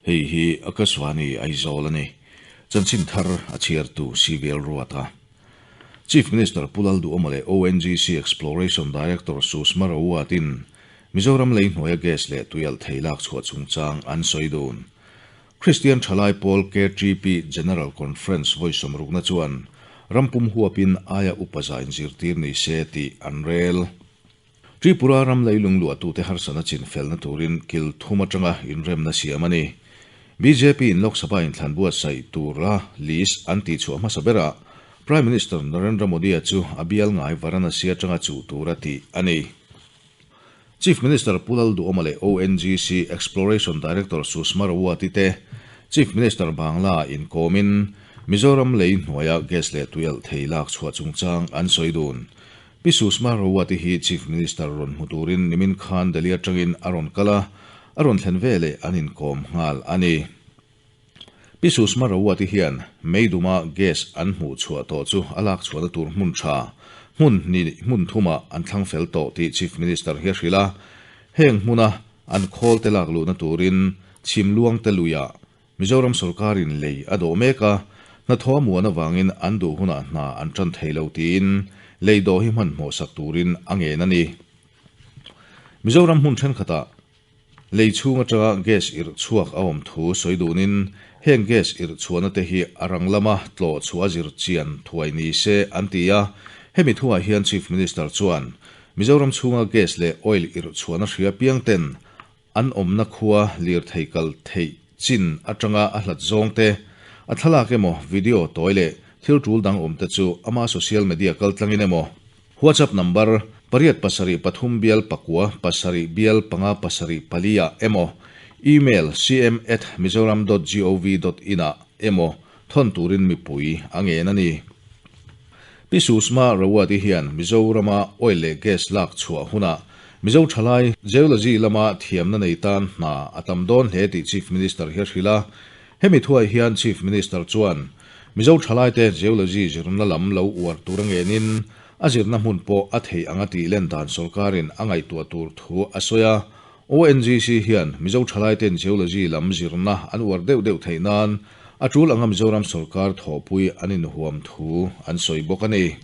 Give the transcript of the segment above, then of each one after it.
Hei hi Akashvani Aizawl a ni. Chanchin thar a chhiartu CVL Ruata. Chief Minister Pu Lalduhawma leh ONGC Exploration Director Sushma Rawat-in Mizoram lei hnuaia gas leh tuialh thei lak chhuah chungchang an sawi dun. Kristian Thalai Pawl KTP General Conference vawi sawmrukna chuan ram pum huapin aia upa za inzirtir ni se tih an rel. Tripura ram leilung luahtute harsatna chinfelna turin kil thum atanga inremna siam a ni. Bjp in Lok Sabha inthlan buatsaih tura list an tihchhuah hmasa berah Prime Minister Narendra Modi-a chu a bial ngai Varanasi atanga chuh tura tih a ni. Chief Minister Pu Lalduhawma leh ONGC Exploration Director Sushma Rawat-i te Chief Minister Bangla-ah inkawmin Mizoram lei hnuaia gas leh tuialh thei lak chhuah chungchang an sawi dun. Pi Sushma Rawat-i hi Chief Minister rawn hmu turin nimin khan Delhi atangin a rawn kal a, a rawn thlen veleh an inkawm nghal a ni. Pi Sushma Rawat-i hian Meiduma gas an hmuh chhuah tawh chu a lak chhuahna tur hmun tha, hmun hnih hmun thumah an thlang fel tawh tih Chief Minister hi a hrilh a, heng hmuna an khawl te lak luhna turin chhimluang te luiah Mizoram sorkarin lei a dawh mek a, hnathawh a muan avangin an duh hunah hna an tan thei lo tiin lei dawh hi hmanhmawh sak turin a ngen a ni. Mizoram hmun thenkhatah lei chhung atanga gas irh chhuak a awm thu sawi dunin heng gas irh chhuahna te hi a rang lama tlawh chhuah a zir chian thuai ni se an ti a, hemi thuah hian Chief Minister chuan Mizoram chhunga gas leh oil irh chhuahna hria piang ten An awmna khua lirthei kal theih chin atanga a hlat zawng te, a thlalak emaw video tawi leh thil tul dang awm te chu ama social media kal tlangin emaw WhatsApp number pariat pasarih pathum bial pakua pasarih bial panga pasarih pali ah emaw email cm at mizoram dot gov dot in ah emaw thawn turin mipui a ngen a ni. Pi Sushma Rawat-i hian Mizorama oil leh gas lak chhuah hunah Mizo thalai Geology lama thiamna nei tan hna a tam dawn hle tih Chief Minister hi a hrilh a. Hemi thuai hian Chief Minister chuan Mizo thalaite Geology zirna lam lo uar tur a ngenin a zirna hmun pawh a theih anga tih len dan sorkarin a ngaihtuah tur thu a sawi a. ONGC hian Mizo thalaiten Geology lam zirna an uar deuh deuh theih nan a tul anga Mizoram sorkar thawhpui an inhuam thu an sawi bawk a ni.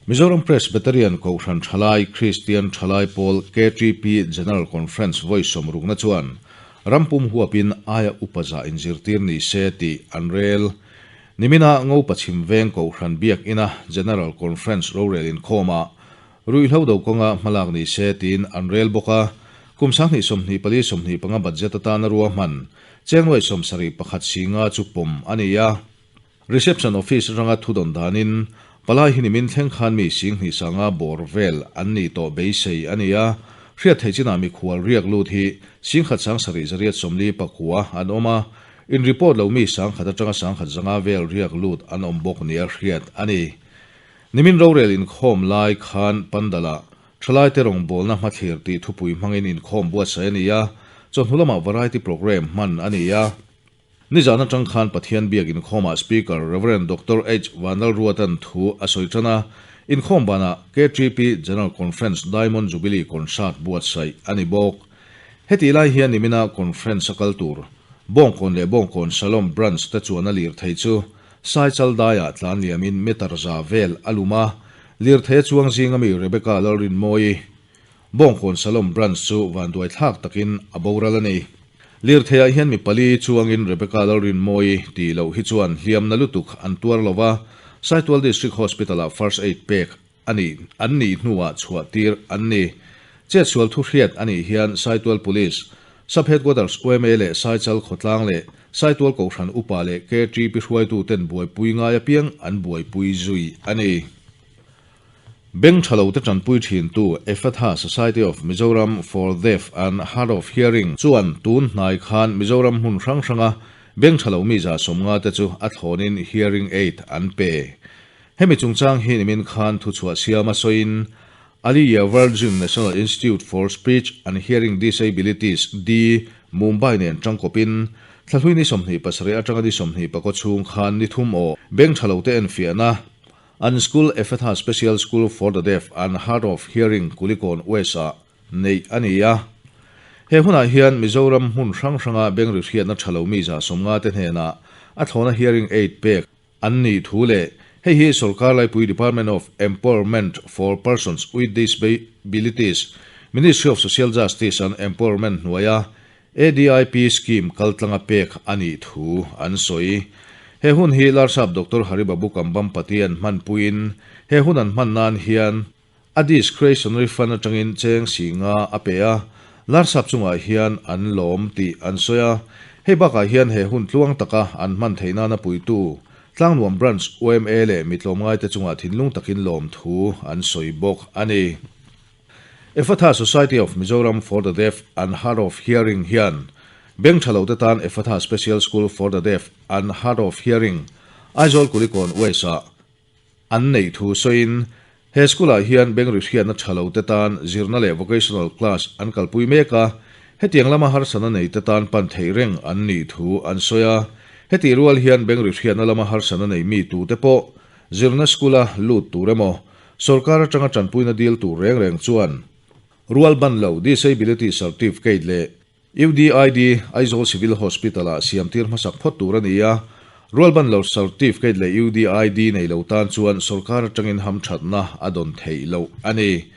Mizoram Presbyterian Kohhran Thalai Kristian Thalai Pawl KTP General Conference vawi sawmrukna chuan ram pum huapin aia upa zah inzirtir ni se tih an rel. Nimina Ngopa Chhim Veng Kohhran Biakina General Conference rorel inkhawmah Ruihhlo do kawnga hmalak ni se tiin an rel bawk a, kum 2024 25 budget atana ruahman chengluai 71 singa chu pawm a ni a. Reception office atanga thu dawn danin palai hi nimin thleng khan mi 20 sanga bawr vel an nih tawh beisei a ni a, hriat theih chinah mikhual riak lut hi 10,000 749 an awm a, in report lo mi 10,000 atanga 1,500 vel riak lut an awm bawk nia hriat a ni. Nimin rorel inkhawm lai khan Pandala thalaite rawngbawlna hmathlir tih thupui hmangin inkhawm buatsaih a ni a, chawhnu lamah variety programme hman a ni a. Nizan atang khan Pathian biak inkhawmah Speaker Rev. Doctor H. Vanlalruatan thu a sawi tan a, inkhawm banah KTP General Conference Diamond Jubilee Concert buatsaih a ni bawk. Hetih lai hian nimina conference a kal tur Bawngkawn leh Bawngkawn Shalom Branch te chuan a lir thei chu Saichal daiah tlan liamin meter za vel a lum a, lirthei a chuang zinga mi Rebecca Lalrinmawii, Bawngkawn Shalom Branch chu vanduai thlak takin a boral a ni. Lirtheiah hian mi pali chuangin Rebecca Lalrinmawii tih loh hi chuan hliamna lutuk an tuar lo va, Saitual District Hospital-ah First Aid pek a nih an nih hnuah chhuah tir an ni. Chetsual thu hriat a nih hian Saitual Police, Sub Headquarters yma leh Saichal khawtlang leh Saitual Kohhran Upa leh KTP hruaituten buaipui ngai apiang an buaipui zui a ni. Beng tha lote tanpui thintu Ephatha Society of Mizoram for Deaf and Hard of Hearing chuan tun hnai khan Mizoram hmun hrang hranga beng tha lo mi 50 te chu a thlawnin hearing aid an pe. Hemi chungchang hi nimin khan thuchhuah siama sawiin Aliya Virgin National Institute for Speech and Hearing Disabilities, di, Mumbai nen tangkawpin thlahlui ni 27 atanga ni 24 chhung khan ni thum aw beng tha lote enfiahna an school Ephatha Special School for the Deaf and Hard of Hearing Kulikawn West-ah neih a ni a. He hunah hian Mizoram hmun hrang hranga beng ri hriatna tha lo mi 150 te hnenah a thlawna hearing aid pek an nih thu leh hei hi Sorkar Laipui Department of Empowerment for Persons with Disabilities, Ministry of Social Justice and Empowerment hnuaia ADIP scheme kaltlanga pek a nih thu an sawi. He hun hi Larsap Doctor Haribabu Kambhampati an hmanpuiin he hun an hman nan hian a discretionary fund atangin cheng si nga a pe a, Larsap chungah hian an lawm tih an sawi a. Hei bakah hian he hun tluang taka an hman theih nana puitu Tlangnuam Branch yma leh mi tlawmngaite chungah thinlung takin lawm thu an sawi bawk a ni. Ephatha Society of Mizoram for the Deaf and Hard of Hearing hian beng tha lote tan Ephatha Special School for the Deaf and Hard of Hearing, Aizawl Kulikawn West-ah an neih thu sawiin, he school-ah hian beng ri hriatna tha lote tan zirna leh vocational class an kalpui mek a, hetiang lama harsatna neite tan pan theih reng an nih thu an sawi a. Hetih rual hian beng ri hriatna lama harsatna nei mi tute pawh zirna school-a lut tur emaw, Sorkar atanga tanpuina dil tur reng reng chuan rual ban lo Disability Certificate leh UDID Aizawl Civil Hospital-ah siam tir hmasak phawt tur a ni a, rual ban lo Certificate leh UDID nei lo tan chuan sorkar atangin hamthatna a dawn theih loh a ni.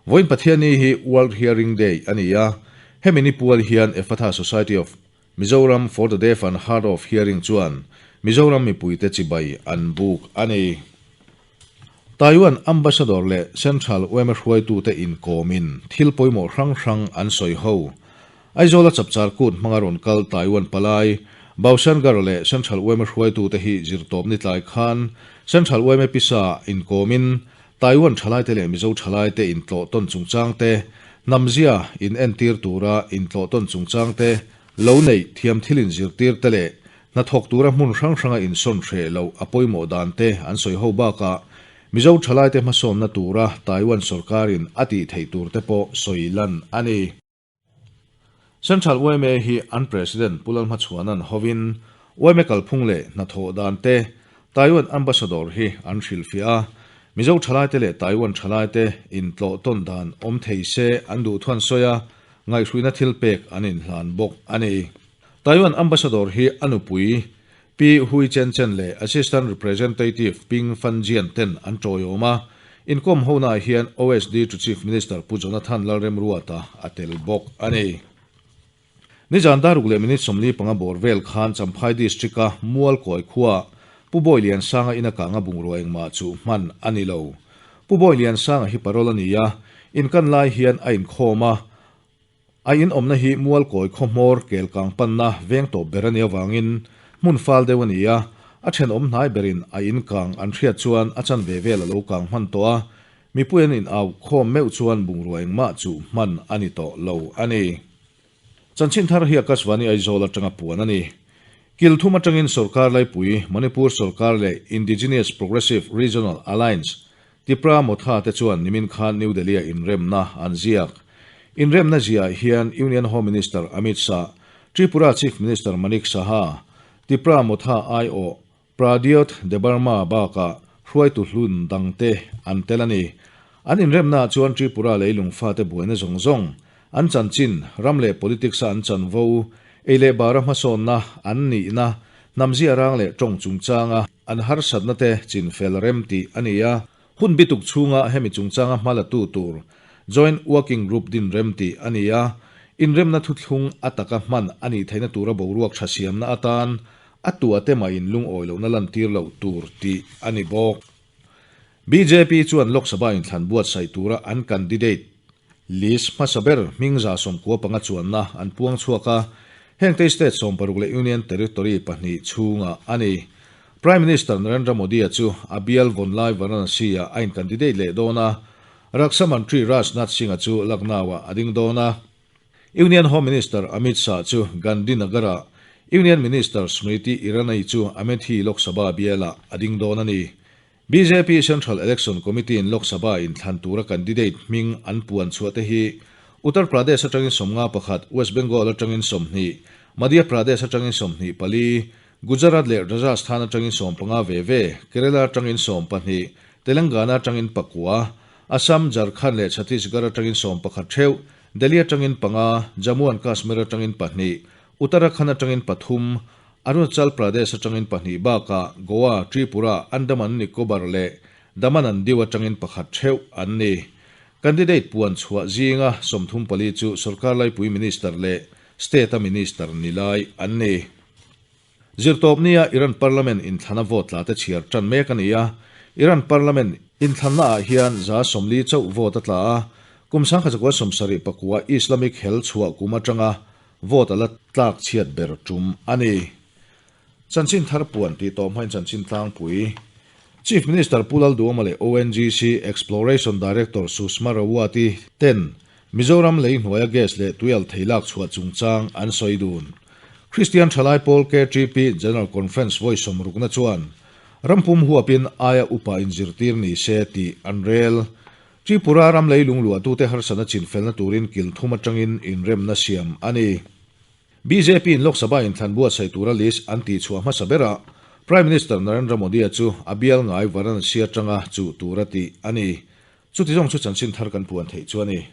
Vawiin Pathianni hi World Hearing Day a ni a, hemi ni pual hian Ephatha Society of Mizoram for the Deaf and Hard of Hearing chuan Mizoram mipuite chibai an buk a ni. Taiwan Ambassador leh Central yma hruaitute inkawmin thil pawimawh hrang hrang an sawi ho. Aizawla chapchar kut hmanga rawn kal Taiwan palai, Baoshan Gar leh Central yma hruaitute hi zirtawpni tlai khan Central yma pisa inkawmin Taiwan thalaite leh Mizo thalaite intlawh tawn chungchang te, hnamzia in entir tura intlawh tawn chungchang te, lo neih thiam thil inzirtir te leh hnathawk tura hmun hrang hranga insawn hreh loh a pawimawh dan te an sawi ho bakah Mizo thalaite hmasawnna tura Taiwan sorkarin a tih theih tur te pawh sawi lan a ni. Central yma hi an President Pu Lalhmachhuana'n hovin yma kalphung leh hnathawh dan te Taiwan Ambassador hi an hrilhfiah a, Mizo thalaite leh Taiwan thalaite intlawh tawn dan awm thei se an duh thuan sawi a, ngaihhruihna thil pek an inhlan bawk a ni. Taiwan Ambassador hi a nupui Pi Hui Chen Chen leh Assistant Representative Ping Fan Jian ten an tawiawm a, inkawm honaah hian OSD to Chief Minister Pu Jonathan Lalremruata a tel bawk a ni. Nizan daruk leh minute 45 bawr vel khan Champhai District-a Mualkawi khuaah Pu Bawi Liansanga ina kanga bungrua engmah chu hman a ni lo. Pu Bawi Liansanga hi parol a ni a, inkan lai hian a inkhawm a, A in awmna hi Mualkawi khawhmawr kel kang panna veng tawp ber a nih avangin hmun fal deuh a ni a, a thenawm hnai berin a in kang an hriat chuan a chanve vel a lo kang hman tawh a, mipui an in au khawm meuh chuan bungrua engmah chu hman a ni tawh lo a ni. Chanchin thar hi Akashvani Aizawl atanga puan a ni. Kil thum atangin sorkar laipui, Manipur sorkar leh Indigenous Progressive Regional Alliance, Tipra Motha te chuan nimin khan New Delhi-a inremna an ziak. Inremna ziah hian Union Home Minister Amit Shah, Tripura Chief Minister Manik Saha, Tipra Motha aiawh Pradyot Debbarma bakah hruaitu hlun dangte an tel a ni. An inremnaah chuan Tripura leilung fate buaina zawng zawng, an chanchin, ram leh politics-a an chanvo, ei leh bara hmasawnna, an nihna, hnamzia rang leh tawng chungchanga an harsatna te chinfel rem tih a ni a, hun bituk chhunga hemi chungchanga hma la tu tur Joint Working Group din rem tih a ni a, inremna thuthlung a taka hman a nih theihna tura boruak tha siamna atan a tuate mah in lungawi lohna lantir loh tur tih a ni bawk. Bjp chuan Lok Sabha inthlan buatsaih tura an candidate list hmasa ber hming 95 chuanna an puang chhuak a, hengte state 60 leh Union Territory pahnih chhungah a ni. Prime Minister Narendra Modi-a chu a bial vawn lai Varanasi-ah a in-candidate leh dawn a, Raksha Mantri Rajnath Singh-a chu Lucknow-ah a ding dawn a. Union Home Minister Amit Shah chu Gandhinagar-ah, Union Minister Smriti Irani chu Amethi Lok Sabha bialah a ding dawn a ni. Bjp Central Election Committee-in Lok Sabha inthlan tura candidate hming an puan chhuah te hi Uttar Pradesh atangin 51, West Bengal atangin 20, Madhya Pradesh atangin 24, Gujarat leh Rajasthan atangin 15 ve ve, Kerala atangin 12, Telangana atangin pakua, Assam, Jharkhand leh Chhattisgarh atangin 11 theuh, Delhi atangin panga, Jammu and Kashmir atangin pahnih, Uttarakhand atangin pathum, Arunachal Pradesh atangin pahnih bakah Goa, Tripura, Andaman Nicobar leh Daman and Diu atangin pakhat theuh an ni. Candidate puan chhuah zinga 34 chu sorkar laipui minister leh state-a minister ni lai an ni. Zirtawpnia Iran Parliament inthlana vote tla te chhiar tan mek a ni a. Iran Parliament inthlanna ah hian 40 chauh vote a tla a, kum 1979 Islamic hel chhuah kum atanga vote ala tlak chhiat ber tum a ni. Chanchin thar puan tih tawh hmain chanchin tlangpui. Chief Minister Pu Lalduhoma leh ONGC Exploration Director Sushma Rawat-i ten Mizoram lei hnuaia gas leh tuial thei lak chhuah chungchang an sawi dun. Kristian Thalai Pawl KTP General Conference vawi sawmrukna chuan rampum huapin aia upa inzirtir ni se tih an rel. Tripura ram lei lungluahtute harsatna chinfelna turin kil thum atangin inremna siam a ni. BJP in Lok Sabha inthlan buatsaih tura list an tihchhuah hmasa berah Prime Minister Narendra Modi-a chu a bial ngai Varanasi atanga chuh tura tih a ni. Chuti zawng chu chanchin thar kan puan theih chu a ni.